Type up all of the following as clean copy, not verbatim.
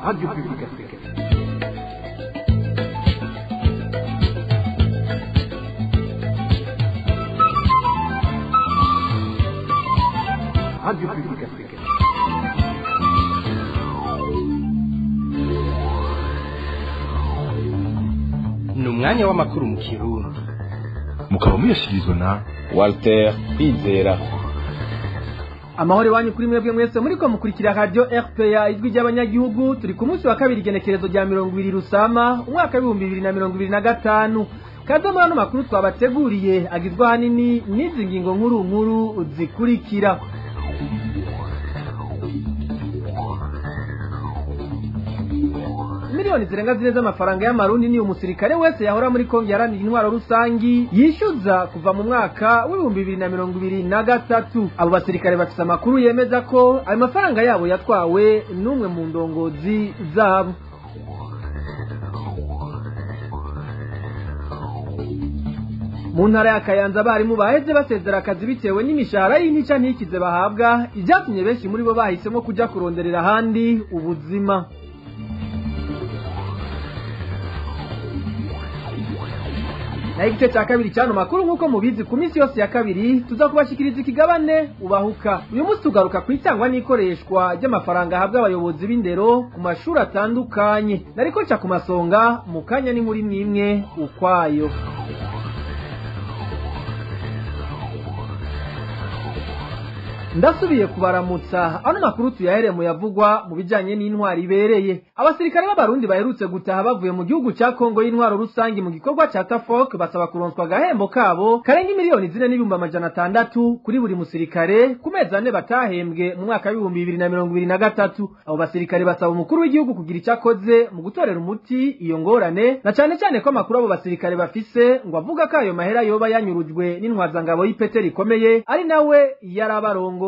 Radio Publique Africaine. Radio Publique Africaine. Ni umwanya w'amakuru mu Kirundi. Mukaba muyashyikirizwa na Walter Kwizera. Amahoro iwanyu kuri mwebwe mwese muriko mukurikira Radio RPA, ijwi ry'abanyagihugu. Turi ku munsi wa kabiri, igenekerezo rya 20 Rusama umwaka w'2025. Kaze muri ano makuru twabateguriye, agizwe ahanini n'izi ngingo nkuru nkuru zikurikira: Miliyoni zirenga 4 z'amafaranga y'amarundi ni umusirikare wese yahora muri Kongo yaranira intwaro rusangi yishyuza kuva mu mwaka w'2023. Abo basirikare bafise amakuru yemeza ko ayo mafaranga yabo yatwawe n'umwe mu ndongozi zabo. Mu ntara ya Kayanza, abarimu baheze basezera akazi bitewe n'imishahara y'intica ntikize bahabwa, ivyatumye benshi muri bo bahisemo kuja kuronderera ahandi ubuzima. Naho igice cya kabiri cy'ano makuru, nk'uko mubizi, ku minsi yose ya kabiri tuza kubashikiriza ikigabane ubahuka. Uyu munsi tugaruka ku itangwa n'ikoreshwa ry'amafaranga ahabwa abayobozi b'indero ku mashuri atandukanye. Nariko nca ku masonga mu kanya n'inkuru imwe imwe ukwayo. Ndasubiye kubaramutsa. Ano makuru tuyahere mu yavugwa mu bijanye n'intwari ibereye. Abasirikare b'Abarundi baherutse gutaha bavuye mu gihugu ca Kongo y'intwaro rusangi mu gikorwa ca Tafok basaba kuronswa agahembo kabo karenga 4,600,000 kuri buri musirikare ku mezi 4 batahembwe mu mwaka w'2023. Abo basirikare basaba umukuru w'igihugu kugira icyo akoze mu gutorera umuti iyo ngorane, na cane cane ko amakuru abo basirikare bafise ngo avuga ko ayo mahera yoba yanyurujwe n'intwazangabo y'ipete rikomeye, ari nawe yarabarongo.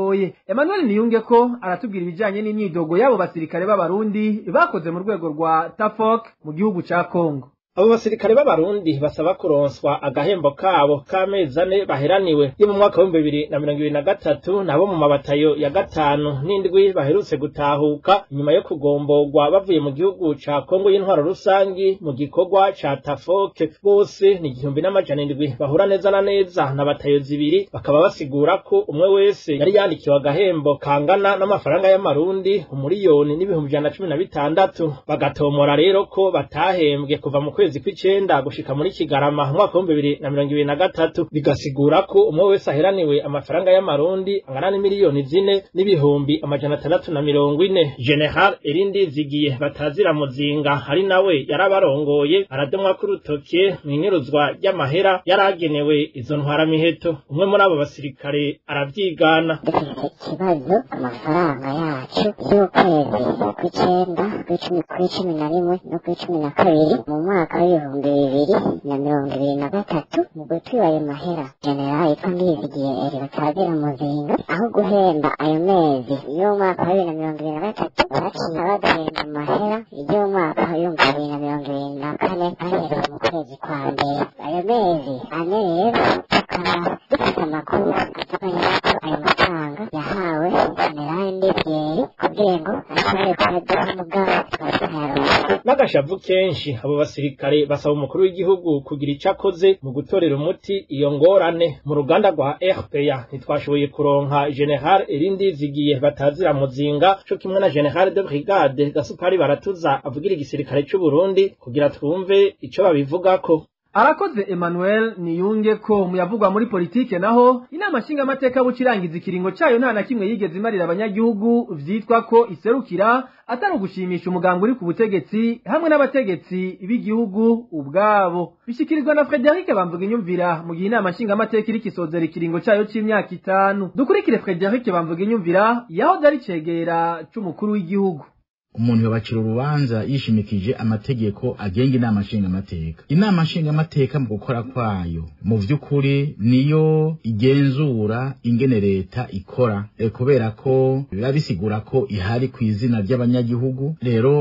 Emmanuel Niyunge ko aratubwira ibijanye n'imyidogo y'abo basirikare b'Abarundi bakoze mu rwego rwa Tafok mu gihugu ca Kongo. Abo basirikare b'Abarundi basaba kuronswa agahembo kabo k'amezi 4 baheraniwe yo mu mwaka w'2023, nabo mu mabatayo ya 5 n'7 baherutse gutahuka nyuma yo kugomborwa bavuye mu gihugu ca Kongo y'intwaro rusangi mu gikorwa ca Tafok. Bose ni 1700 bahura neza na neza na batayo 2, bakaba basigura ko umwe wese yari yandikiwe agahembo kangana n'amafaranga y'amarundi 1,116,000. Bagatomora rero ko batahembwe kuva mu kwezi kw'icenda gushika muri Kigarama umwaka w'2023, bigasigura ko umwe wese aheraniwe amafaranga y'amarundi angana n'4,640,000. General Erindi Zigiye batazira Muzinga, ari nawe yarabarongoye, aradomwa ku rutoke mw'inyuruzwa ry'amahera yaragenewe izo ntwaramiheto. Umwe muri abo basirikare aravyigana. Dufite ikibazo, amafaranga yacu y'ukwezi kw'icenda, kw'icumi, kw'icumi na rimwe no kw'icumi na kabiri mu mwaka w'2023, mu gutwiba ayo mahera, generali yitwa Ndizigiye Eri batazira Muzinga, aho guhemba ayo mezi y'umwaka wa 2023, baciye baduhemba amahera y'umwaka w'2024 ahereye mu kwezi kwa mbere. Ayo mezi 4 rero tukaba dufite amakuru avuga yuko ayo mafaranga yahawe generali Ndizigiye kugira ngo ashobore kuyaduha, mugabo tukaba tutayaronse. N'agashavu kenshi, abo basirikare basaba umukuru w'igihugu kugira ico akoze mu gutorera umuti iyo ngorane. Mu ruganda rwa RPA ntitwashoboye kuronka General Erindi Zigiye batazira Muzinga co kimwe na General de Brigade Gasupari Baratuza avugira igisirikare c'u Burundi kugira twumve ico babivugako. Arakoze Emmanuel Niyunge ko. Muyavugwa muri politike naho, inama nshingamateka bucirangiza ikiringo cayo nta na kimwe yigeze imarira abanyagihugu vyitwa ko iserukira, atari ugushimisha umuganga uri ku butegetsi hamwe n'abategetsi b'igihugu ubwabo. Bishikirizwa na Frederic Bamvuga Inyumvira mu gihe inama nshingamateka iriko isozera ikiringo cayo c'imyaka 5. Dukurikire Frederic Bamvuga Inyumvira, yahoze ari cegera c'umukuru w'igihugu. Umuntu yobacira urubanza yishimikije amategeko agenga inama nshingamateka. Inama nshingamateka mu gukora kwayo, mu vy'ukuri niyo igenzura ingene leta ikora, kubera ko biba bisigura ko ihari ku izina ry'abanyagihugu. Rero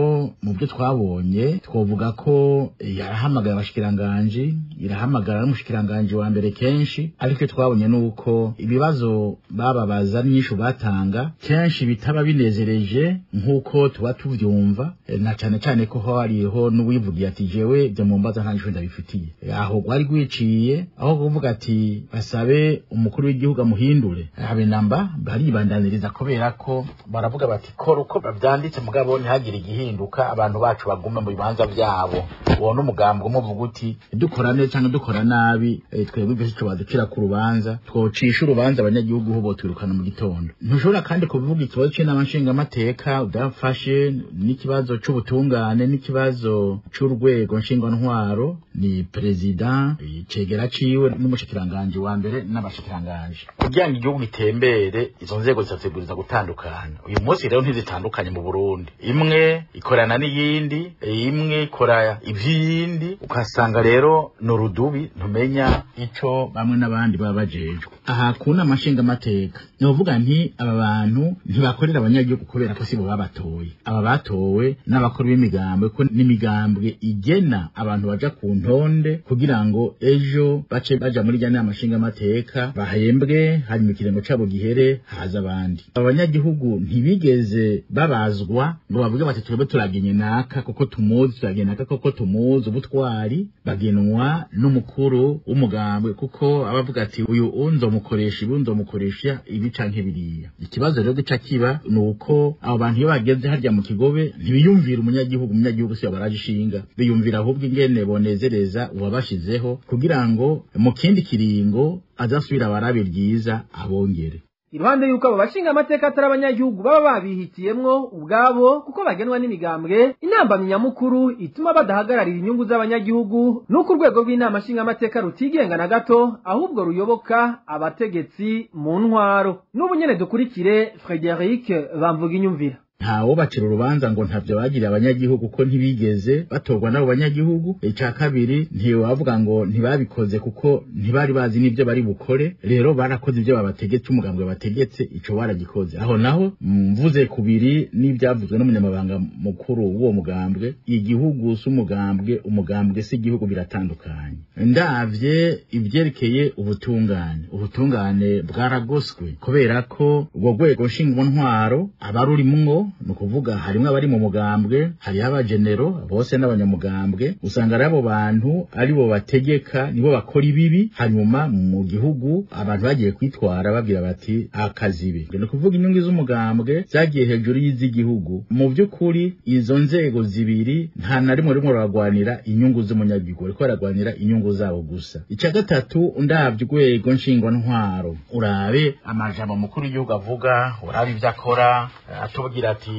mu byo twabonye twovuga ko yarahamagaye abashikiranganji, irahamagara n'umushikiranganji wa mbere kenshi, ariko icyo twabonye nuko ibibazo bababaza n'inyishu batanga kenshi bitaba binezereje nk'uko tuba tuvyumva, na cane cane ko hariho n'uwivugiye ati jewe byo mumbaza nta nico ndabifitiye. Aho rwari rwiciye aho kuvuga ati basabe umukuru w'igihugu amuhindure, habe namba baribandaniriza kubera ko baravuga bati kora uko bavyanditse mugabo ntihagire igihinduka, abantu bacu bagume mu bibanza vyabo. Uwo n'umugambwe umwe uvuga uti dukora neza canke dukora nabi, twebwe ivyo sico baducira ku rubanza, twocisha urubanza abanyagihugu ho botwirukana mu gitondo. Ntushobora kandi kuvuga ikibazo c'inama nshingamateka udafashe n'ikibazo c'ubutungane n'ikibazo c'urwego nshingwantwaro, ni perezida icegera ciwe n'umushikiranganji wa mbere n'abashikiranganji. Kugira ngo igihugu gitembere, izo nzego zirategurizwa gutandukana. Uyu munsi rero ntizitandukanye mu Burundi, imwe ikorana n'iyindi, imwe ikora ivy'iyindi, ugasanga rero ni urudubi, ntumenya ico bamwe n'abandi baba bajejwe. Aha ku nama nshingamateka novuga nti aba bantu ntibakorera abanyagihugu kubera ko sibo babatoye. Aba batowe n'abakuru b'imigambwe, ko n'imigambwe igena abantu baja ku ntonde kugira ngo ejo bace baja muri rya nama nshingamateka bahembwe, hanyuma ikiringo cabo gihere haza abandi. Aba banyagihugu ntibigeze babazwa ngo bavuge bati twebwe turagenye naka kuko tumuzi, turagenye naka kuko tumuzi ubutwari. Bagenwa n'umukuru w'umugambwe kuko abavuga ati uyu unzomukoresha ibi, unzomukoresha ibi canke biriya. Ikibazo rero gica kiba ni uko abo bantu iyo bageze harya mu kigobe ntibiyumvira umunyagihugu, umunyagihugu si baraje ishinga, biyumvira ahubwo ingene bonezereza uwabashizeho kugira ngo mu kindi kiringo azasubira abarabe ryiza abongere. Iruhande yuko abo bashinga amateka atari abanyagihugu baba babihitiyemwo ubwabo kuko bagenwa n'imigambwe, intambamyi nyamukuru ituma badahagararira inyungu z'abanyagihugu nuko urwego rw'inama nshingamateka rutigenga na gato, ahubwo ruyoboka abategetsi mu ntwaro. N'ubu nyene dukurikire Frederic Bamvuginyumvira. Ntawo bacira urubanza ngo ntavyo bagiriye abanyagihugu ko ntibigeze batorwa n'abo banyagihugu. Ica kabiri, ntiwavuga ngo ntibabikoze kuko ntibari bazi n'ivyo bari bukore, rero barakoze ivyo babategetse, umugambwe bategetse ico baragikoze. Aho naho mvuze kubiri n'ivyavuzwe n'umunyamabanga mukuru w'uwo mugambwe, igihugu si umugambwe, umugambwe si igihugu, biratandukanye. Ndavye ivyerekeye ubutungane, ubutungane bwaragoswe kubera ko urwo rwego nshingwantwaro abarurimwo, ni ukuvuga harimwo abari mu mugambwe, hariho abagenero bose n'abanyamugambwe, usanga ari abo bantu aribo bategeka, nibo bakora ibibi. Hanyuma mu gihugu abantu bagiye kwitwara babwira bati akazibe, ni ukuvuga inyungu z'umugambwe zagiye hejuru y'iz'igihugu. Mu by'ukuri izo nzego zibiri nta na rimwe rimwe baragwanira inyungu z'umunyagihugu, bariko baragwanira inyungu zabo gusa. Ica gatatu, ndavye urwego nshingwantwaro, urabe amajambo mukuru y'igihugu avuga, urabe ivyo akora, atubwira ati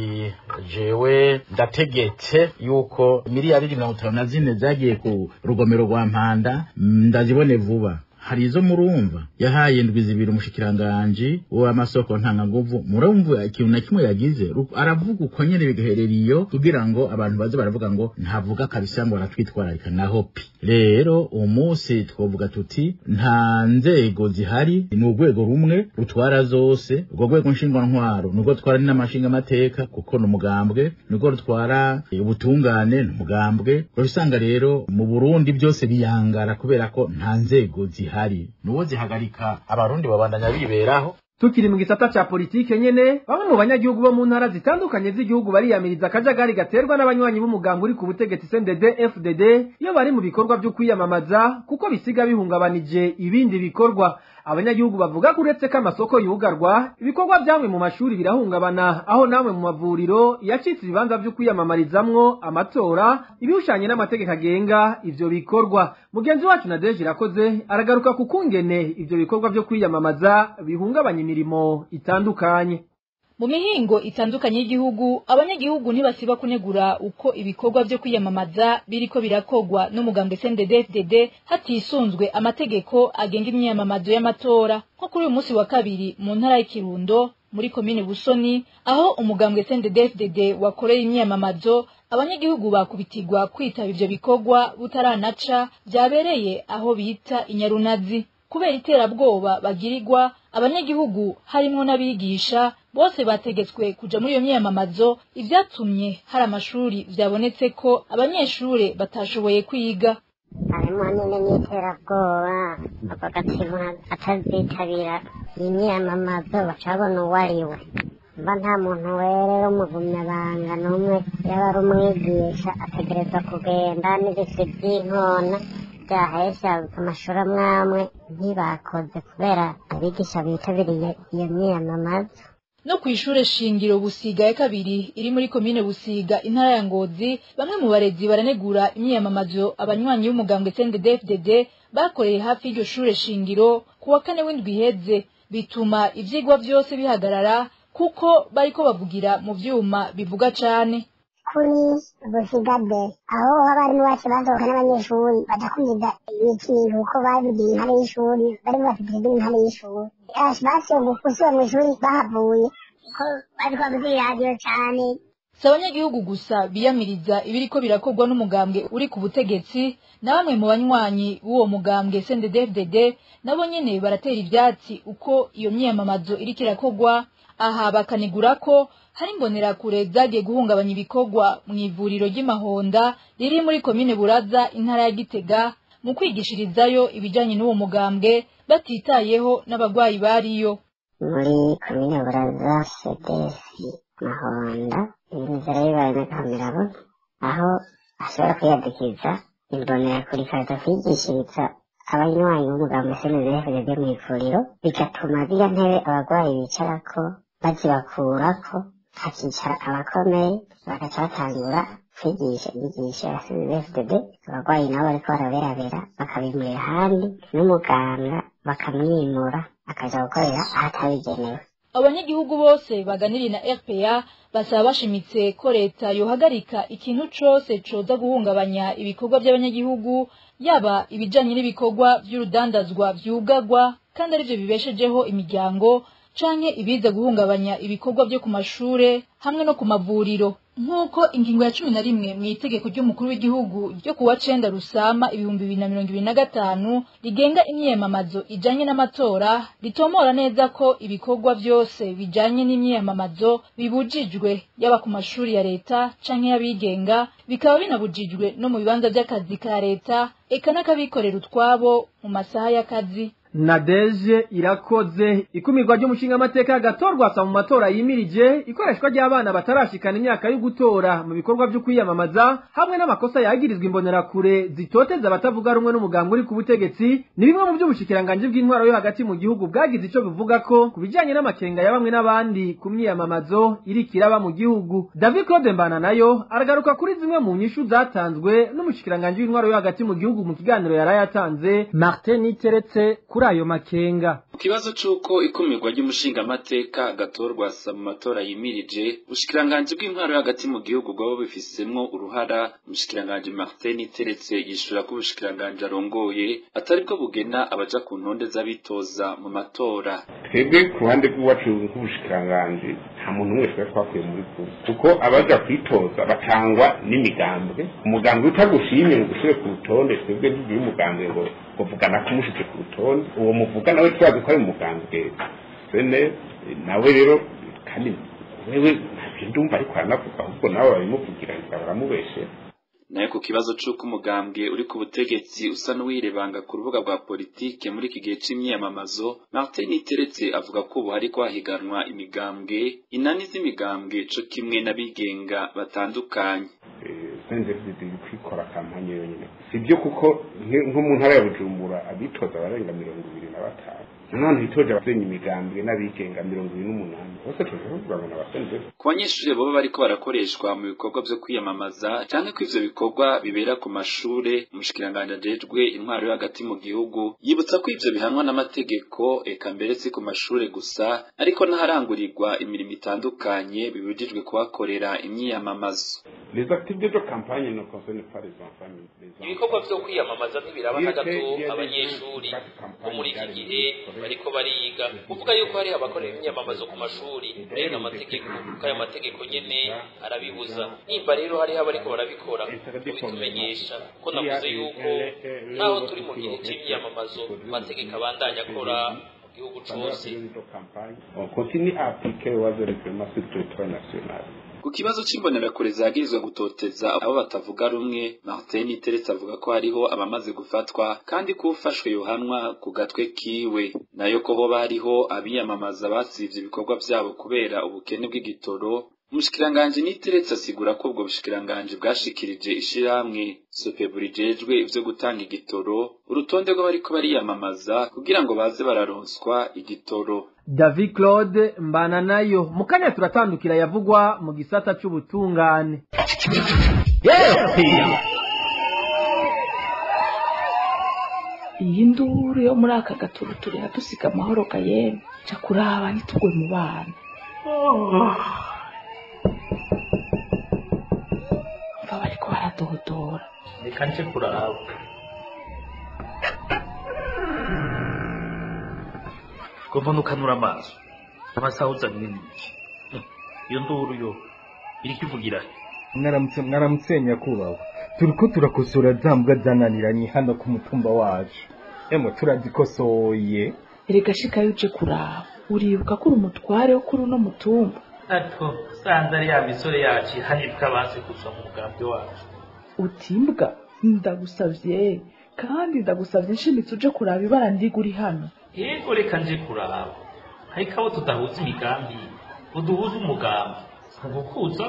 jewe ndategetse yuko miliyari 54 zagiye ku rugomero rwa Mpanda ndazibone vuba. Hari izo murumva yahaye indwi zibiri umushikiranganji w'amasoko ntanganguvu, murumva ikintu na kimwe yagize, aravuga uko nyene bigaherera iyo kugira ngo abantu baze baravuga ngo ntavuga kabisa ngo aratwitwararika naho pi. Rero umunsi twovuga tuti nta nzego zihari, ni urwego rumwe rutwara zose. Urwo rwego nshingwantwaro nurwo rutwara n'amashingamateka kuko ni umugambwe, nurwo rutwara ubutungane ni umugambwe. Usanga rero mu Burundi byose biyangara kubera ko nta nzego zihari, nuwo zihagarika abarundi babandanya biberaho. Tukiri mu gisata ca politike nyene, bamwe mu banyagihugu bo mu ntara zitandukanye z'igihugu bariyamiriza akajagari gaterwa n'abanywanyi b'umugambwe uri ku butegetsi CNDD FDD iyo bari mu bikorwa vyo kwiyamamaza, kuko bisiga bihungabanije ibindi bikorwa. Abanyagihugu bavuga ko uretse ko amasoko yugarwa, ibikorwa vyamwe mu mashuri birahungabana, aho namwe mu mavuriro yacitse ibibanza vyo kwiyamamarizamwo amatora ibihushanye n'amategeko agenga ivyo bikorwa. Mugenzi wacu na Deje Irakoze aragaruka ku kungene ivyo bikorwa vyo kwiyamamaza bihungabanya imirimo itandukanye. Mu mihingo itandukanye y'igihugu, abanyagihugu ntibasiba kunegura uko ibikorwa vyo kwiyamamaza biriko birakogwa n'umugambwe CNDD-FDD hatisunzwe amategeko agenga imyiyamamazo y'amatora. Nko kuri uyu munsi wa kabiri mu ntara y'Ikirundo muri komine Busoni, aho umugambwe CNDD-FDD wakoreye imyiyamamazo, abanyagihugu bakubitirwa kwitaba ivyo bikorwa butaranaca vyabereye aho bita Inyarunazi. Kubera iterabwoba bagirirwa, abanyagihugu harimwo n'abigisha bose bategetswe kuja muri iyo myiyamamazo, ivyatumye hari amashuri vyabonetse ko abanyeshure batashoboye kwiga. Harimo nyine n'iterabwoba, bavuga ati umuntu atazitabira iyi myiyamamazo bacabona uwo ari we. Mba nta muntu were w'umugumyabanga n'umwe, yaba ari umwigisha ategerezwa kugenda n'ibisi by'inkona byahesha amashuri amwe ntibakoze kubera abigisha bitabiriye iyo myiyamamazo. No kw'ishure shingiro Busiga ya kabiri iri muri komine Busiga, intara ya Ngozi, bamwe mu barezi baranegura imyiyamamazo abanywanyi b'umugambwe CNDD-FDD bakoreye hafi y'iryo shure shingiro kuwa kane w'indwi iheze, bituma ivyigwa vyose bihagarara kuko bariko bavugira mu vyuma bivuga cane. Kuri Busiga de aho abarimu bacu basohoka n'abanyeshuri baja kwiga ikintu kuko babigiye impande y'ishuri, bari bafite impande y'ishuri basiyo gusubira mw'ishuri bahavuye kuko bariko bavuga iradiyo cane. Si abanyagihugu gusa biyamiriza ibiriko birakorwa n'umugambwe uri ku butegetsi, na bamwe mu banywanyi b'uwo mugambwe CNDD-FDD nabo nyene baratera ivyatsi uko iyo myiyamamazo iriko irakorwa. Aha bakanegura ko hari imbonerakure zagiye guhungabanya ibikorwa mu ivuriro ry'Imahonda riri muri komine Buraza, intara ya Gitega, mu kwigishirizayo ibijanye n'uwo mugambwe batitayeho n'abagwayi bariyo. Muri komine Buraza, CDS Mahonda, inzira bibaye n'akamerabo aho ashobora kwiyadikiza imbonerakure ikaza kwigishiriza abanywanyi b'umugambwe CNDD-FDD mu ivuriro, bigatuma ziriya ntebe abagwayi bicarako bazibakurako, hakicara abakomeye bagaca batangura kwigisha inyigisho ya CNDD-FDD. Abagwayi nabo bariko baraberabera bakabimurira ahandi, n'umuganga bakamwimura akaja gukorera ahatabigenewe. Abanyagihugu bose baganiriye na RPA basaba bashimitse ko leta yohagarika ikintu cose coza guhungabanya ibikorwa by'abanyagihugu, yaba ibijanye n'ibikorwa vy'urudandazwa vyugagwa kandi arivyo bibeshejeho imiryango, canke ibiza guhungabanya ibikorwa vyo ku mashure hamwe no ku mavuriro, nk'uko ingingo ya 11 mu itegeko ry'umukuru w'igihugu ryo kuwa 9 Rusama 2025 rigenga imyiyamamazo ijanye n'amatora ritomora neza ko ibikorwa vyose bijanye n'imyiyamamazo bibujijwe, yaba ku mashuri ya leta canke y'abigenga, bikaba binabujijwe no mu bibanza vy'akazi ka leta eka n'akabikorera utwabo mu masaha y'akazi. Nadeje irakoze. Ikumirwa ry'umushinga amateka gatorwa sa mu matora yimirije, ikoreshwa ry'abana batarashikana imyaka yo gutora mu bikorwa byo kwiyamamaza, hamwe n'amakosa yagirizwa imbonerakure zitoteza abatavuga rumwe n'umugambwe uri ku butegetsi, ni bimwe mu by'ubushikiranganje bw'intwaro yo hagati mu gihugu bwagize ico bivuga ko ku bijanye n'amakenga ya bamwe n'abandi ku myiyamamazo irikiraba mu gihugu. David Claude Mbana nayo aragaruka kuri zimwe mu nyishu zatanzwe n'umushikiranganje w'intwaro yo hagati mu gihugu mu kiganiro yarayatanze Martin Niteretse kuri ayo makenga. Ku kibazo c'uko ikumirwa ry'umushingamateka gatorwa sa mu matora yimirije, ubushikiranganji bw'intwaro yo hagati mu gihugu bwaba bubifisemwo uruhara. Umushikiranganji Martin Niteretse yishura ko ubushikiranganji arongoye atari bwo bugena abaja ku ntonde z'abitoza mu matora. Twebwe ku ruhande rw'iwacu nk'ubushikiranganji nta muntu umwe twari twakuye muri kumwe, kuko abaja kwitoza batangwa n'imigambwe. Umugambwe utagushimye ngo ushire ku rutonde, twebwe ntiduye umugambwe ngo uvugana kumushize ku rutonde, uwo muvuga nawe twazi ko ari umugambwe sene nawe rero, kandi wewe ntavyo ndumva ariko aranavuga, ahubwo nawe babimuvugira baramubeshera. Nayo ku kibazo c'uko umugambwe uri ku butegetsi usa n'uwirebanga ku rubuga rwa politike muri iki gihe c'imyiyamamazo, Martin Niteretse avuga ko ubu hariko hahiganwa imigambwe, inani z'imigambwe co kimwe n'abigenga batandukanye. CNDD-FDD iri kwikora kampanye yonyene, sivyo, kuko nko mu ntara ya Bujumbura abitoza barenga 25, nanone hitoje abasenya imigambwe n'abigenga 28, bose tuje kuvuga ngo n'abasenze. Ku banyeshure boba bariko barakoreshwa mu bikorwa vyo kwiyamamaza canke ko ivyo bikorwa bibera ku mashure, umushikiranganji ajejwe intwaro yo hagati mu gihugu yibutsa ko ivyo bihanwa n'amategeko, eka mbere si ku mashure gusa, ariko n'aharangurirwa imirimo itandukanye bibujijwe kuhakorera imyiyamamazo. Les activités de campagne ne concernent pas les enfants. Ibikorwa vyo kwiyamamaza ntibiraba na gato abanyeshuri bo muri iki gihe bariko bariga. Kuvuga yuko hari abakorera imyiyamamazo ku mashuri renga amategeko, kuko ayo mategeko nyene arabibuza. Nimba rero hariho abariko barabikora, tubitumenyesha, kuko navuze yuko naho turi mu gihe c'imyiyamamazo amategeko abandanya akora mu gihugu cose. On continue à appliquer les lois de règlement sur le territoire national. Ku kibazo c'imbonerakure zagirizwa gutoteza abo batavuga rumwe, Martin Niteretse avuga ko hariho abamaze gufatwa kandi ko ufashwe yohanwa ku gatwe kiwe. Nayo ko hoba hariho abiyamamaza basivye ibikorwa vyabo kubera ubukene bw'igitoro, Umushikiranganji Niteretse asigura ko ubwo bushikiranganji bwashikirije ishirahamwe Sopebu rijejwe ivyo gutanga igitoro urutonde rw'abariko bariyamamaza kugira ngo baze bararonswa igitoro. David Claude Mbananayo. Mu kanya turatandukira yavugwa mu gisata c'ubutungane. Iyi nduru yo muri aka gaturuturu iradusiga amahoro gayeme, ca kuraba ntitugwe mu bana. Umva bariko baradodora. Reka nje kuraba. Kuva nukanura amaso amasaha uzanywe n'iki? Iyo nduru yo iriko ivugira he? Mwaramutse, mwaramutse nyakubahwa. Turiko turakosora za mbwa zananiranye hano ku mutumba wacu. Emwe turazikosoye. Erega shikayo uje kuraba, uribuka ko uri umutware wo kuri uno mutumba. Ato sanze ari ya misore yacu ihanibwa banse kuza mu mugambi wacu. Utimbwa, ndagusavye kandi ndagusavye nshimitse uje kuraba ibara ndiga uri hano. Yego reka nje kuraba, ariko abo tudahuza imigambi uduhuza umugambi ntugukuza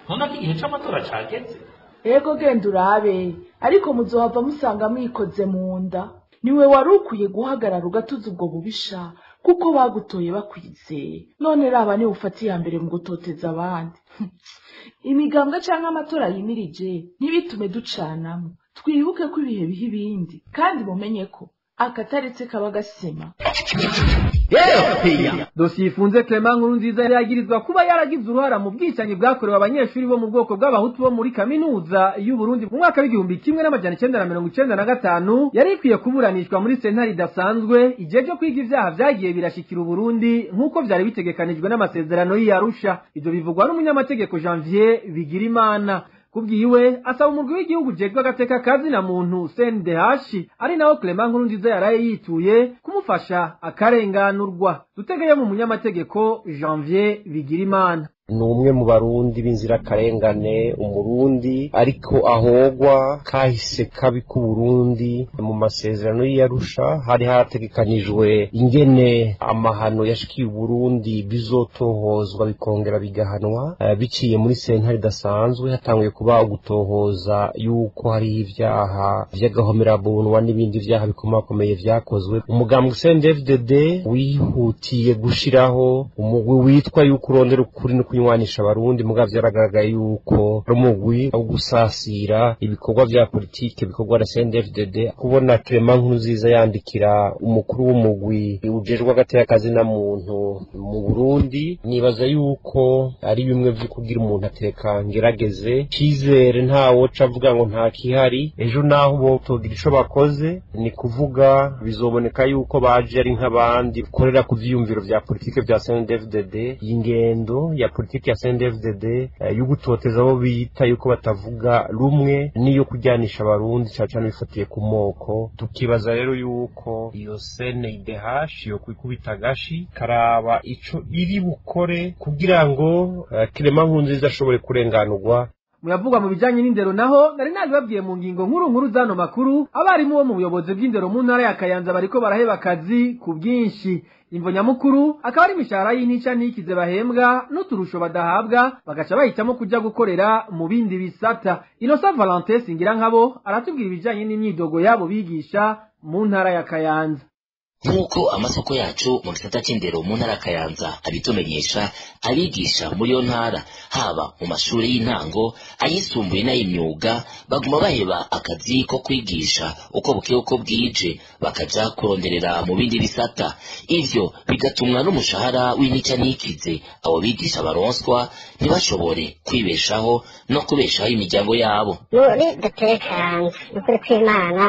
none ko igihe c'amatora cageze. Ego genda urabe, ariko muzohava musanga mwikoze mu nda. Niwe wari ukwiye guhagarara ugatuza ubwo bubisha, kuko bagutoye bakwizeye. None raba niwe ufata iya mbere mu gutoteza abandi. Imigambwe canke amatora yimirije ntibitume ducanamo. Twibuke ko ibihe biha ibindi, kandi mumenye ko akataretse kaba gasema. Dosiye ifunze Clement Nkurunziza yagirizwa kuba yaragize uruhara mu bwicanyi bwakorewe abanyeshuri bo mu bwoko bw'abahutu bo muri kaminuza y'u Burundi mu mwaka w'1995 yari ikwiye kuburanishwa muri sentare idasanzwe ijeje kwiga ivyaha vyagiye birashikira Uburundi nk'uko vyari bitegekanijwe n'amasezerano y'Arusha. Ivyo bivugwa n'umunyamategeko Janvier Bigirimana. Kubwiwe asaba umurwi w'igihugu ujejwe agateka kazi na muntu CNDH ari nawo Clement Nkurunziza yaraye yituye kumufasha akarenganurwa. Dutegeye mu munyamategeko Janvier Bigirimana. Ni umwe mu barundi b'inzirakarengane, umurundi ariko ahogwa kahise kabi k'Uburundi. Mu masezerano y'Arusha hari hategekanijwe ingene amahano yashikiye Uburundi bizotohozwa bikongera bigahanwa, biciye muri sentare idasanzwe. Hatanguye kuba ugutohoza yuko hari ivyaha vy'agahomerabunwa n'ibindi vyaha bikomakomeye vyakozwe. Umugambwe CNDD-FDD wihutiye gushiraho umugwi witwa yuko urondera ukuri no kunywanisha abarundi, mugabo vyaragaragaye yuko ari umugwi wo gusasira ibikorwa vya politike bikorwa na CNDD-FDD. Kubona Clement Nkurunziza yandikira umukuru w'umugwi ujejwe agateka na muntu mu Burundi, nibaza yuko ari bimwe vyo kugira umuntu ateka ngerageze cizere, ntawoca avuga ngo nta kihari. Ejo naho botogira ico bakoze, ni kuvuga bizoboneka yuko baje ari nk'abandi korera ku vyiyumviro vya politike vya CNDD-FDD. Ingendo ya politiki ya CNDD-FDD yo gutoteza abo bita yuko batavuga rumwe niyo kujyanisha abarundi cyane cyane bifatiye ku moko. Tukibaza rero yuko iyo CNDH yo kwikubita agashi karaba ico iri bukore kugira ngo Clement Nkurunziza ashobore kurenganurwa. Muyavugwa mu bijanye n'indero naho nari nabibabwiye mu ngingo nkuru nkuru zano makuru, abarimu bo mu buyobozi bw'indero mu ntara ya Kayanza bariko baraheba akazi ku bwinshi. Imvo nyamukuru akaba ari imishahara y'intica ntikize bahembwa n'uturusho badahabwa, bagaca bahitamo kuja gukorera mu bindi bisata. Innocent Valentin Singirankabo aratubwira ibijanye n'imyidogo yabo bigisha mu ntara ya Kayanza. Nk'uko amasoko yacu mu gisata c'indero mu ntara Kayanza abitumenyesha, abigisha muri iyo ntara haba mu mashuri y'intango, ayisumbuye n'ay'imyuga baguma baheba akazi ko kwigisha uko bukeye uko bwije, bakaja kuronderera mu bindi bisata. Ivyo bigatumwa n'umushahara w'intica ntikize abo bigisha baronswa, ntibashobore kwibeshaho no kubeshaho imiryango yabo. Muri dutere Kayanza nukuri kw'Imana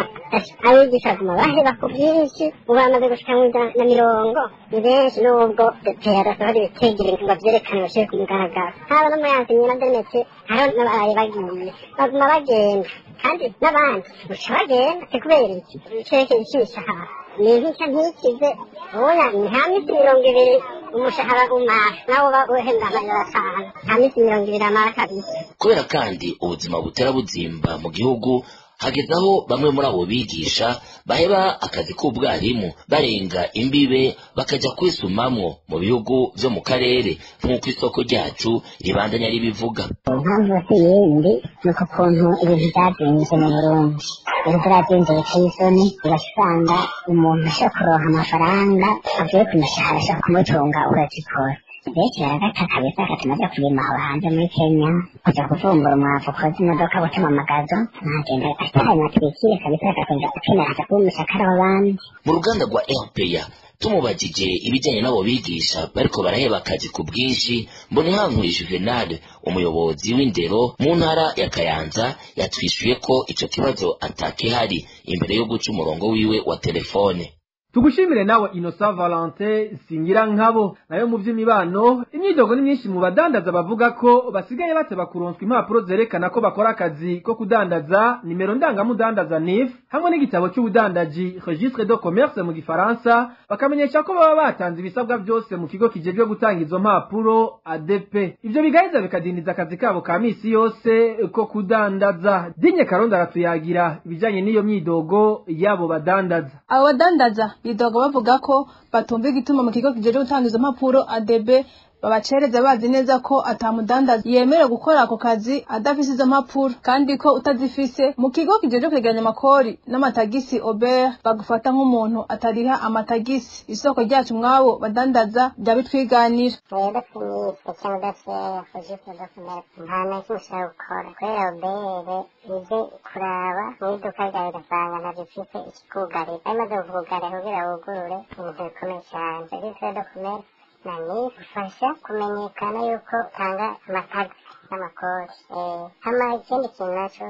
abigisha baguma baheba ku bwinshi, ubu bamaze gushika mu 150 ni benshi, nubwo dutera adasohora ibitegere ngo vyerekane bashire ku mugaragaro. Haba no muyansi nyina ndemetse hariho n'abaraye bagiye baguma bagenda, kandi n'abandi guca bagenda si kubera iki cerekeye ic'imishahara. Ni intica ntikize, ubona nta minsi 20 umushahara umara, nawe uba uhembwa amajana 5, nta minsi 20 amara kabisa. Kubera kandi ubuzima butera buzimba mu gihugu, hageze aho bamwe muri abo bigisha baheba akazi k'ubwarimu barenga imbibe bakaja kwisumamwo mu bihugu vyo mu karere, nk'uko isoko ryacu ribandanya ribivuga. Impamvu si yindi, ni uko ukuntu ibintu byazinze mu Burundi, ibintu byazinze biteye isoni. Ugasanga umuntu ashobora kuronka amafaranga avuye ku mushahara ashobora kumutunga ukwezi kose. Benshi baragata kabisa, agatuma aja kurima aho hanze muri Kenya, kuja kuvumbura umwavu, koza imodoka, gutema amagazo, nkagenda ataye matrikire kabisa, agakunza akenera aja kuba umushakara w'abandi. Mu ruganda rwa RPA tumubajije ibijyanye n'abo bigisha bariko baraheba akazi ku bwinshi, Mbonihankuye Juvenal, umuyobozi w'indero mu ntara ya Kayanza, yatwishuye ko ico kibazo atakihari imbere yo guca umurongo wiwe wa telefone. Tugushimire nawe Innocent Valentin Singira nkabo. Nayo mu vy'imibano, imyidogo ni myinshi mu badandaza bavuga ko basigaye bateba kuronswa impapuro zerekana ko bakora akazi ko kudandaza, nimero ndangamudandaza NIF hamwe n'igitabo cy'ubudandaji registre de commerce mu gifaransa, bakamenyesha ko baba batanze ibisabwa byose mu kigo kijejwe gutanga izo mpapuro ADP. Ivyo bigaheza bikadindiza akazi kabo ka misi yose ko kudandaza. Dinye Karonda aratuyagira ibijanye n'iyo myidogo y'abo badandaza. Abo badandaza bidoga bavuga ko batumva igituma mu kigo kijejwe gutanga izo mpapuro ADB babacereza, bazi neza ko atamudandaza yemerewe gukora ako kazi adafise izo mpapuro, kandi ko utazifise mu kigo kijejwe kwegeranya amakori n'amatagisi Obert bagufata nk'umuntu atariha amatagisi. Isoko ryacu mwabo badandaza ryabitwiganira. Rero sinise cyangwa udafite registre de commerce, nta na kimwe ushobora gukora, kubera obere ije kuraba mu iduka ryawe ugasanga ntabyo ufise, ikikugarira ayo maze kukugarira kugira wugurure ibintu bikomeye cyane. Registre de commerce na NIF ufasha kumenyekana yuko utanga amatagisi n'amakori. Hama ikindi kintu naco,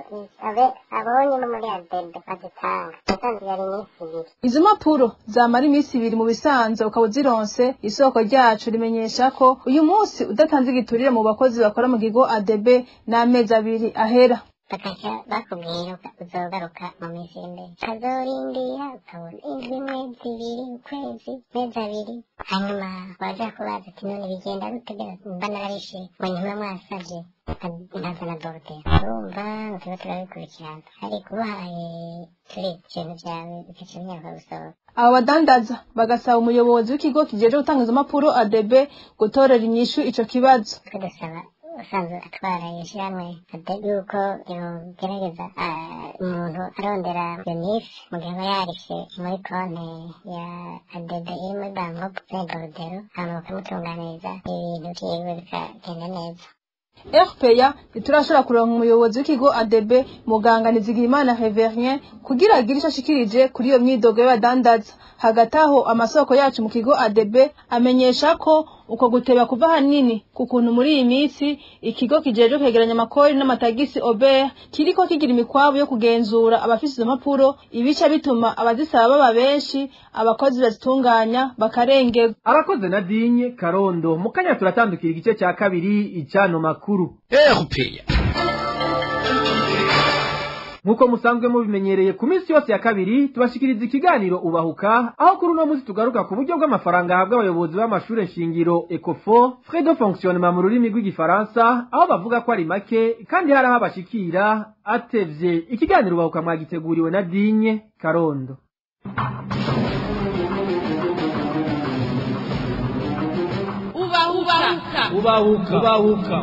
abe abonye bo muri ADB bazitanga, yatanze yari iminsi 2. Izo mpapuro zamara iminsi 2 mu bisanzwe ukaba uzironse. Isoko ryacu rimenyesha ko uyu munsi udatanze igiturire mu bakozi bakora mu kigo ADB n'amezi 2 ahera. Bakaca bakubwira uzogaruka mu minsi iri imbere, ukazorindira ukabona indwi imwe, 2, ukwezi, mezi 2, hanyuma waja kubaza ati none bigenda gute mba nararishe, ngo nyuma mwasavye nkazana borudero. Urumva ngo turiko turabikurikirana, ariko ubahaye turi ibintu vyawe bigaca binyaruka gusohoka. Abo badandaza bagasaba umuyobozi w'ikigo kijejwe gutanga izo mpapuro ADB gutorera inyishu ico kibazo. Twe dusaba usanzwe atwara ishyirahamwe yuko yogerageza umuntu arondera iyo NIF mu gihe aba yarishe muri konti ya ADB iri muri banki muri borudero, hanyuma bakamutunganiriza ibintu vyiwe bikagenda neza. RPA ntiturashobora kuronka umuyobozi w'ikigo ADB muganga Nizigiyimana Reverien kugira agire ico ashikirije kuri iyo myidogo y'abadandaza. Hagati aho amasoko yacu mu kigo ADB amenyesha ko uko guteba kuva hanini ku kuntu muri iyi minsi ikigo kijejwe kwegeranya amakori n'amatagisi Obert kiriko kigira imikwabu yo kugenzura abafise izo mpapuro, ibica bituma abazisaba baba benshi, abakozi bazitunganya bakarengerwa. Abakoze na Dinye Karondo. Mu kanya turatandukira igice cya kabiri icano makuru. RPA. Nkuko musanzwe mubimenyereye, ku minsi yose ya kabiri tubashikiriza ikiganiro Ubahuka, aho kuri uno munsi tugaruka ku buryo bw'amafaranga ahabwa abayobozi b'amashure shingiro Ecofo, frais de fonctionnement mu rurimi rw'igifaransa, aho bavuga ko ari make kandi hari aho abashikira atevye. Ikiganiro Ubahuka mwagiteguriwe na Dinye Karondo. Ubahuka. Ubahuka. Ubahuka.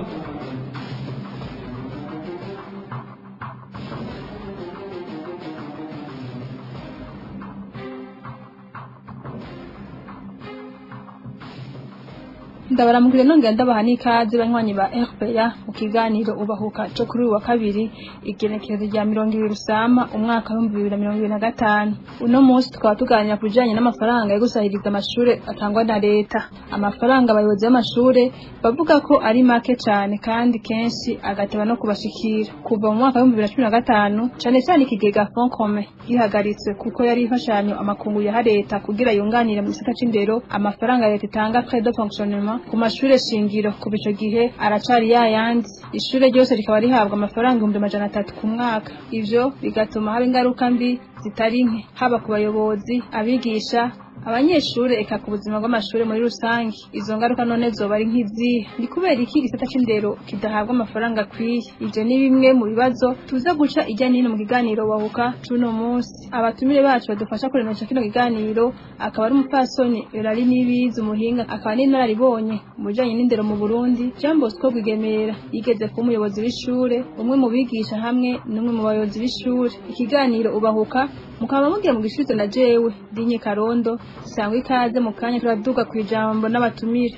Ndabaramukire nongera ndabaha n'ikaze banywanyi ba RPA mu kiganiro Ubahuka cyo kuri uyu wa kabiri, igenekerezo rya 20 Rusama umwaka wa 2025. Uno munsi tukaba tuganira ku bijanye n'amafaranga yo gusahiriza amashure atangwa na leta. Amafaranga abayobozi b'amashure bavuga ko ari make cane kandi kenshi agateba no kubashikira. Kuva mu mwaka wa 2015 cane cane ikigega Fonds commun gihagaritswe kuko yari imfashanyo amakungu yaha leta kugira yunganire mu gisata c'indero, amafaranga leta itanga frais de fonctionnement ku mashure shingiro kuva ico gihe aracari yayandi. Ishure ryose rikaba rihabwa amafaranga 300,000 ku mwaka. Ivyo bigatuma haba ingaruka mbi zitari nke, haba ku bayobozi, abigisha, abanyeshure eka ku buzima bw'amashure muri rusange. Izo ngaruka none zoba ari nk'izihe? Ni kubera iki igisata c'indero kidahabwa amafaranga akwiye? Ivyo ni bimwe mu bibazo tuza guca ijya n'ino mu kiganiro Wahuka c'uno munsi. Abatumire bacu badufasha kuremesha kino kiganiro akaba ari umupfasoni Eulalie Nibizi, umuhinga akaba n'inararibonye mu bijanye n'indero mu Burundi, Jean Bosco Rwigemera yigeze kuba umuyobozi w'ishure, umwe mu bigisha hamwe n'umwe mu bayobozi b'ishure. Ikiganiro Ubahuka mukaba mugiye mu gisubizo na jewe Dinye Karondo. Sangwa ikaze, mu kanya turaduga ku ijambo n'abatumire.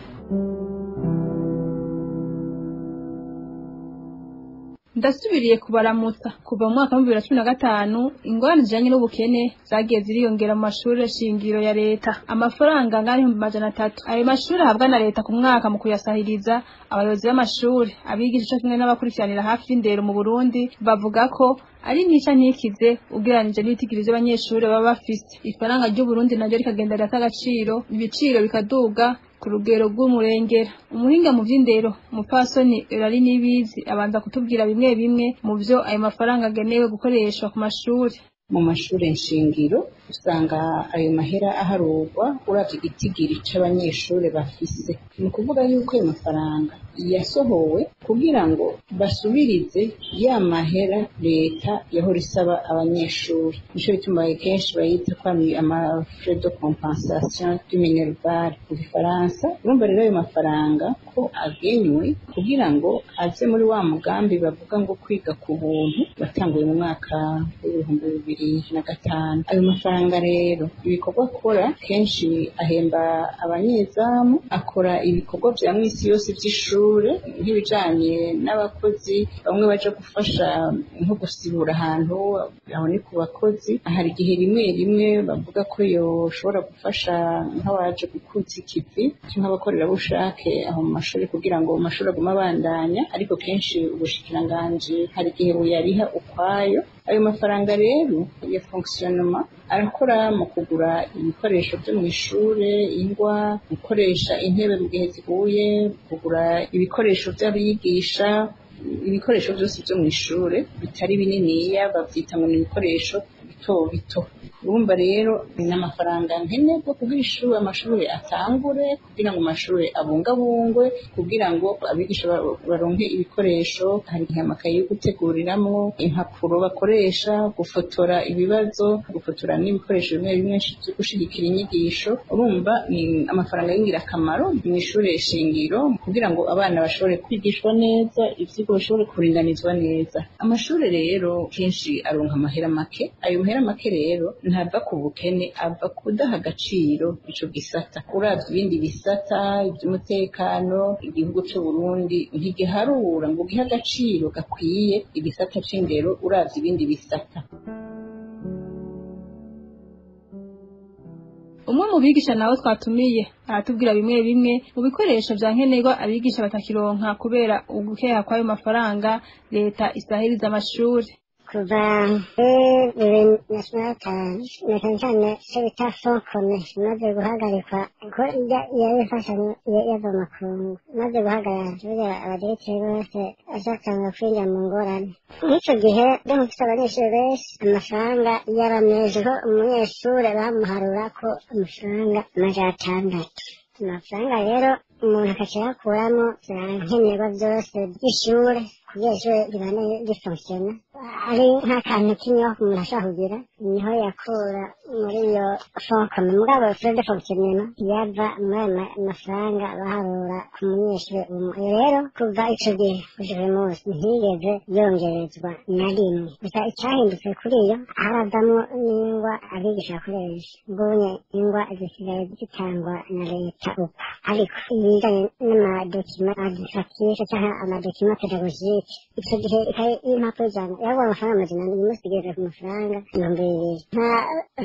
Ndasubiriye kubaramutsa. Kuva mu mwaka wa 2015 ingorane zijanye n'ubukene zagiye ziriyongera mu mashure shingiro ya leta. Amafaranga angana 300,000 ayo mashure ahabwa na leta ku mwaka mu kuyasahiriza, abayobozi b'amashure, abigisha co kimwe n'abakurikiranira hafi y'indero mu Burundi bavuga ko ari ntica ntikize ugereranije n'ibitigiri vy'abanyeshure baba bafise. Ifaranga ry'Uburundi naryo rikagenda rirata agaciro, ibiciro bikaduga ku rugero rw'umurengera. Umuhinga mu vy'indero, umupfasoni Eulalie Nibizi, abanza kutubwira bimwe bimwe mu vyo ayo mafaranga agenewe gukoreshwa ku mashuri. Mu mashure nshingiro usanga ayo mahera aharurwa uravye igitigiri c'abanyeshure bafise. Ni ukuvuga yuko ayo mafaranga yasohowe kugira ngo basubirize ya mahera leta yahora isaba abanyeshure. Nico bituma kenshi bayita ko ari ama frais de compensation du minerval mu gifaransa. Urumva rero ayo mafaranga ko agenywe kugira ngo aze muri wa mugambi bavuga ngo kwiga ku buntu watanguye mu mwaka w'2005. Ayo mafaranga rero ibikorwa akora kenshi ahemba abanyezamu, akora ibikorwa vya mwisi yose vy'ishure nk'ibijanye n'abakozi bamwe baja gufasha nko gusibura ahantu, aho ni ku bakozi. Hari igihe rimwe rimwe bavuga ko yoshobora gufasha nk'abaje gukutsa ikivi canke abakorerabushake aho mu mashuri kugira ngo amashuri agume abandanya, ariko kenshi ubushikiranganji hari igihe buyariha ukwayo. Ayo mafaranga rero ya fonctionnement arakora mu kugura ibikoresho vyo mw'ishure, ingwa, gukoresha intebe mu gihe ziguye, kugura ibikoresho vy'abigisha, ibikoresho vyose vyo mw'ishure bitari bininiya bavyita ngo ni ibikoresho bito bito. Urumva rero ni amafaranga nkenerwa kugira ishure amashure atangure, kugira ngo amashure abungabungwe, kugira ngo abigisha baronke ibikoresho. Hari igihe amakaye yo guteguriramwo, impapuro bakoresha, gufotora ibibazo, gufotora n'ibikoresho bimwe bimwe vyo gushigikira inyigisho. Urumva ni amafaranga y'ingirakamaro mw'ishure shingiro kugira ngo abana bashobore kwigishwa neza, ivyigwa bashobore kuringanizwa neza. Amashure rero kenshi aronka amahera make. Ayo mahera make rero ntava ku bukene, ava kudaha agaciro ico gisata. Uravye ibindi bisata ivy'umutekano, igihugu c'u Burundi ntigiharura ngo gihe agaciro gakwiye igisata c'indero uravye ibindi bisata. Umwe mu bigisha nawe twatumiye aratubwira bimwe bimwe mu bikoresho vya nkenerwa abigisha batakironka kubera ugukeha kw'ayo mafaranga leta isahiriza amashuri. Kuva muri 2005 na cyane cyane icyo bita fokome imaze guhagarikwa, ko ijya yari imfashanyo yava makungu imaze guhagarara, burya abadirekiteri bose bashakanga kwinjira mu ngorane. Nk'icyo gihe byo mufite abanyeshuri benshi, amafaranga yaba menshi, ko umunyeshuri bamuharura ko amafaranga 600. Amafaranga rero umuntu akaca yakuramo vya nkenerwa byose by'ishure kugira ishure ribane rifonctiona, ari nk'akantu k'inyubako umuntu ashobora kugira niho yakura muri iyo fonkome. Mugabo frais de fonctionnement yava muri ayo mafaranga baharura ku munyeshure umwe. Rero kuva ico gihe gushika uyu munsi ntiyigeze yongerezwa na rimwe. Gusa icyahindutse kuri iyo haravamwo n'ingwa abigisha bakoresha, mbonye ingwa zisigaye zitangwa na leta uko, ariko ibijanye n'amadokima administratif canke amadokima pédagogique, ico gihe ikaye y'impapuro 100 yagura amafaranga 400, uyu munsi igeze ku mafaranga 2000. Nka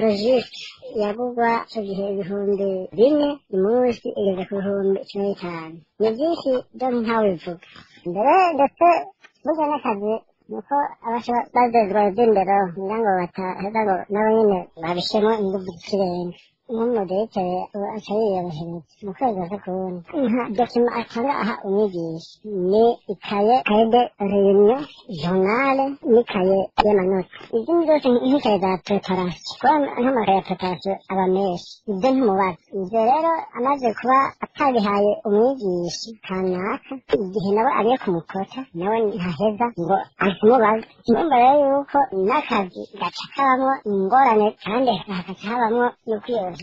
registre yagurwa ico gihe 4000, uyu munsi igeze ku 15,000. Ni byinshi byo ntawe bivuga mbere, ndetse burya n'akazi nuko abasha bazezwa ivy'indero kugira ngo bataheza ngo nabo nyene babishemo inguvu z'ikirenga. Nk'umudirektere aca yiyorohereza mu kwezi aza kuwundi nka document atanga aha umwigisha ni ikaye, cahier de réunion, journal n'ikaye y'amanota. Izindi zose nk'ikaye za préparation, kuba nk'amakaye ya préparation aba menshi, ibyo ntumubaza. Ivyo rero amaze kuba atabihaye umwigisha kanaka, igihe nawe agiye kumukota nawe ntaheza ngo akimubaze. Urumva rero yuko n'akazi gaca kabamwo ingorane kandi hagaca habamwo no kwiyorohereza.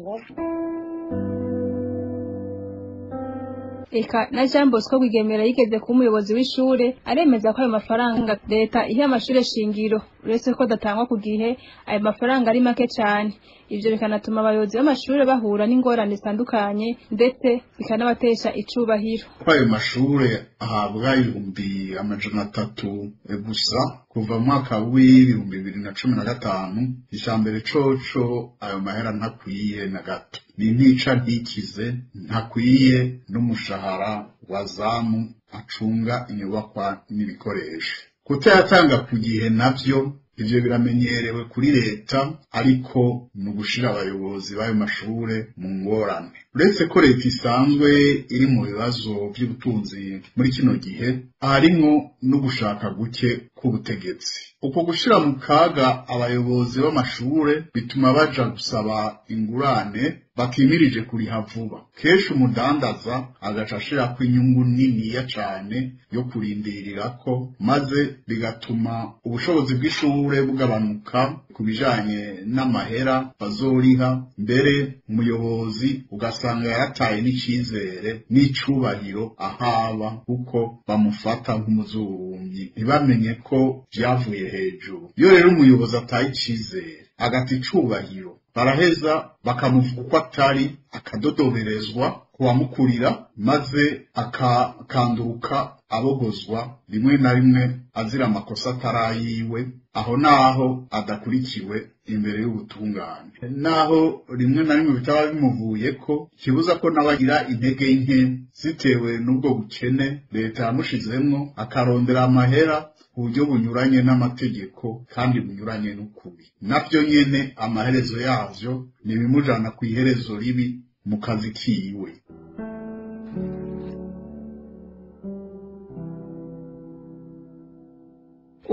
Eka na Jean Bosco Rwigemera yigeze kuba umuyobozi w'ishure aremeza ko ayo mafaranga leta iha amashure shingiro, uretse ko adatangwa ku gihe, ayo mafaranga ari make cane. Ivyo bikanatuma abayobozi b'amashure bahura n'ingorane zitandukanye, ndetse bikanabatesha icubahiro. Ko ayo mashure ahabwa 300,000 gusa kuva mu mwaka w'2015, icambere coco ayo mahera ntakwiye na gato, ni ntica ntikize, ntakwiye n'umushahara wa zamu acunga inyubakwa n'ibikoresho. Kutayatanga ku gihe navyo, ivyo biramenyerewe kuri leta, ariko ni ugushira abayobozi b'ayo mashure mu ngorane. Uretse ko leta isanzwe iri mu bibazo vy'ubutunzi muri kino gihe, harimwo no gushaka guke k'ubutegetsi. Uko gushira mu kaga abayobozi b'amashure bituma baja gusaba ingurane batimirije kuriha vuba. Kenshi umudandaza agaca ashirako inyungu niniya cane yo kurindirirako, maze bigatuma ubushobozi bw'ishure bugabanuka ku bijanye n'amahera bazoriha. Mbere umuyobozi ugasanga yarataye n'icizere n'icubahiro ahaba, kuko bamufata nk'umuzurumyi, ntibamenye ko vyavuye hejuru. Iyo rero umuyobozi ataye icizere agata icubahiro, baraheza bakamuvuga uko atari, akadodoberezwa kubamukurira, maze akakanduruka abogozwa rimwe na rimwe azira amakosa atarayiwe, aho naho adakurikiwe imbere y'ubutungane, naho rimwe na rimwe bitaba bimuvuye ko kibuza ko n'abagira intege nke zitewe n'ubwo bukene leta yamushizemwo, akarondera amahera ku buryo bunyuranye n'amategeko kandi bunyuranye n'ukuri. Navyo nyene amaherezo yavyo ni ibimujana kw'iherezo ribi mu kazi kiwe.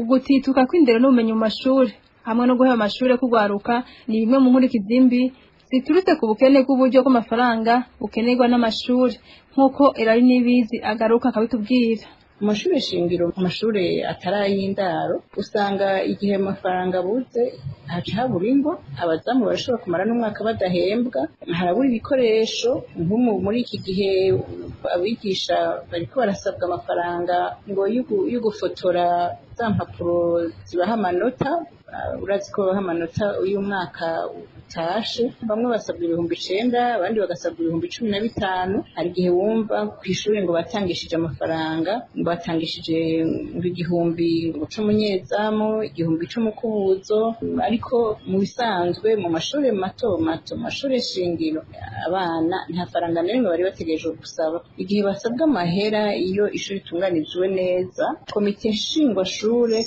Ugutituka kw'indero n'ubumenyi mu mashuri hamwe no guheba amashure kugwaruka ni bimwe mu nkurikizi mbi ziturutse ku bukene bw'uburyo bw'amafaranga bukenerwa n'amashuri, nk'uko Erari Nibizi agaruka akabitubwira. Mu mashuri shingiro, mu mashuri atari ay'indaro, usanga igihe amafaranga abuze haca habura ingo, abazamu barashobora kumara n'umwaka badahembwa, harabura ibikoresho. Nk'ubu muri iki gihe abigisha bariko barasabwa amafaranga ngo yo gufotora za mpapuro zibaha amanota. Urazi ko babaha amanota uyu mwaka utashe, bamwe basabwa 9000, abandi bagasabwa 15,000. Hari igihe wumva ku ishuri ngo batangishije amafaranga, ngo batangishije ngo 1000 ngo c'umunyezamu, 1000 c'umukubuzo. Ariko mu bisanzwe mu mashuri mato mato, mu mashuri shingiro, abana nta faranga na rimwe bari bategereje gusaba. Igihe basabwa amahera, iyo ishuri itunganijwe neza, komite nshingwashure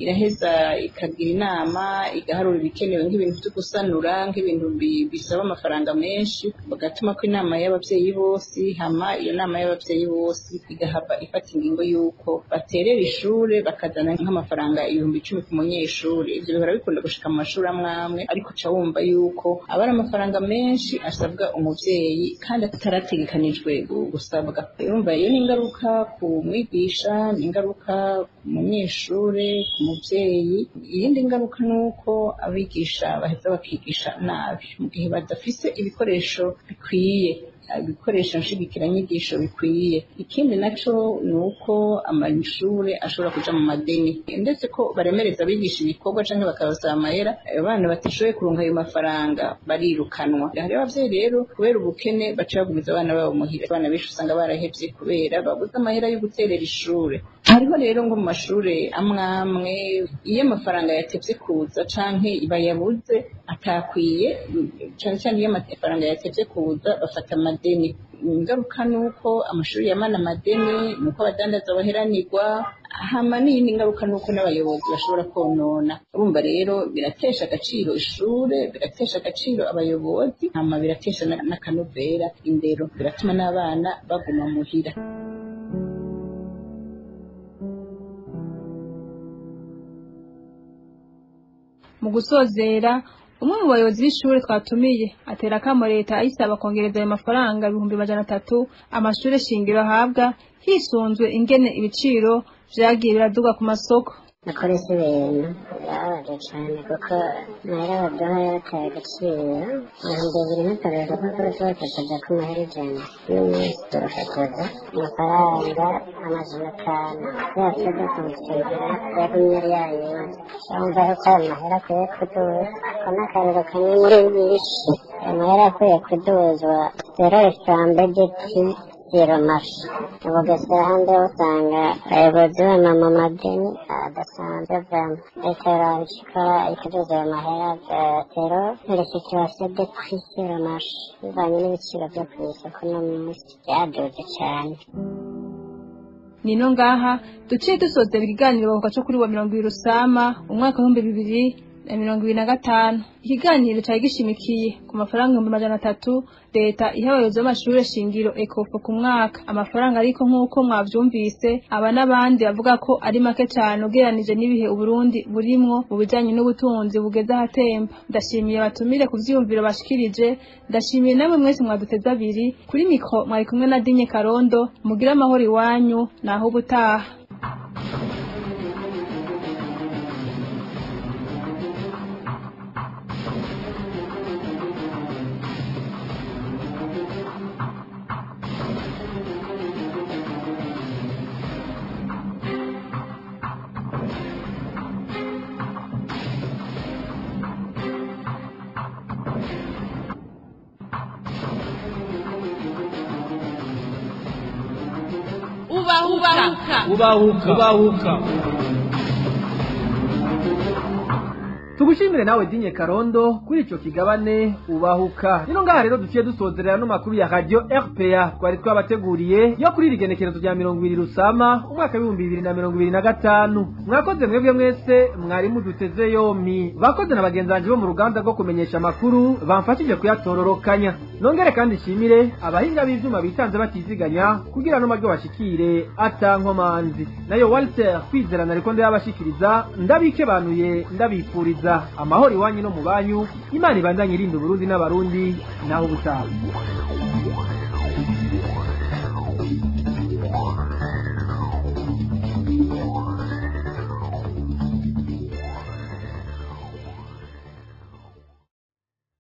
iraheza ikagira inama, igaharura ibikenewe nk'ibintu byo gusanura, nk'ibintu bisaba amafaranga menshi, bagatuma ko inama y'abavyeyi bose. Hama iyo nama y'abavyeyi bose igahava ifata ingingo y'uko baterera ishure, bakazana nk'amafaranga 10,000 ku munyeshure. Ivyo bihora bikunda gushika mu mashuri amwe amwe, ariko uca wumva yuko aba ari amafaranga menshi asabwa umuvyeyi kandi atarategekanijwe gusabwa. Urumva iyo ni ingaruka ku mwigisha, ni ingaruka ku munyeshure, ku muvyeyi. Iyindi ngaruka ni uko abigisha baheza bakigisha nabi mu gihe badafise ibikoresho bikwiye, ibikoresho nshigikiranyigisho bikwiye. Ikindi naco ni uko amashure ashobora kuja mu madeni, ndetse ko baremereza abigisha ibikorwa canke bakabasaba amahera. Abana batishoboye kuronka ayo mafaranga barirukanwa. Hariho abavyeyi rero kubera ubukene baca bagumiza abana babo muhira. Abana benshi usanga barahevye kubera babuze amahera yo guterera ishure. Hariho rero ngo mu mashure amwe amwe, iyo amafaranga yatevye kuza canke bayabuze atakwiye, cane cane iyo amafaranga yatevye kuza, bafata amadeni. Ingaruka nuko amashuri yamana amadeni, nuko abadandaza baheranirwa, hama n'iyindi ngaruka nuko n'abayobozi bashobora konona. Urumva rero biratesha agaciro ishure, biratesha agaciro abayobozi, hama biratesha n'akanovera indero, biratuma n'abana baguma muhira. Mu gusozera, umwe mu bayobozi b'ishure twatumiye atera akamo leta ayisaba kongereza ayo mafaranga 300,000 amashure shingiro ahabwa hisunzwe ingene ibiciro vyagiye biraduga ku masoko. Nakoresha ibintu birababaje cyane kuko amahera baduha yataye agaciro. 2000 n'akarero kuko tubafotoza ku mahera 100 n'umunsi turafotoza amafaranga 500 yose dukurikira yagumye ari yayindi. Urumva yuko ayo mahera akwiye kuduzwa, ako ni akarero kamwe muri byinshi. Ayo mahera akwiye kuduzwa rero isambe giti zero mashi mu Bugesera ahandi usanga abayobozi bamama amadeni adasanzwe vama. Leta yoraba icyo ikora ikaduza ayo mahera zero situation de prix zero mashi bivanye n'ibiciro byo ku isoko no munsi byaduze cyane. Nino ngaha duciye dusozera ikiganiro bavuga cyo kuri wa 20 Rusama umwaka wa 2025. Ikiganiro cyari gishimikiye ku mafaranga 300,000 leta iha abayobozi b'amashure shingiro ekofo ku mwaka. Amafaranga ariko nk'uko mwavyumvise aba n'abandi bavuga ko ari make cyane ugereranije n'ibihe Uburundi burimwo mu bijanye n'ubutunzi bugeze ahatemba. Ndashimiye abatumire ku vyiyumviro bashikirije, ndashimiye namwe mwese mwaduteze abiri. Kuri mikro mwari kumwe na Dinye Karondo. Mugire amahoro iwanyu naho ubutaha. Ubahuka, ubahuka. Tugushimire nawe Dinye Karondo kuri ico kigabane ubahuka. Nino ngaha rero duciye dusozerera no makuru ya Radio RPA twari twabateguriye yo kuri irigenekerezo rya 20 Rusama umwaka wa 2025. Mwakoze mwebwe mwese mwari muduteze yompi. Bakoze na bagenzi banje bo mu ruganda rwo kumenyesha amakuru bamfashije kuyatororokanya. Nongere kandi shimire abahinga b'ivyuma bitanze batiziganya kugira no maryo bashikire atankomanzi. Nayo Walter Kwizerana ariko ndabashikiriza ndabikebanuye ndabifuriza amahoro iwanyu no mu banyu. Imana ibandanye irinda Uburundi n'abarundi naho ubutaha.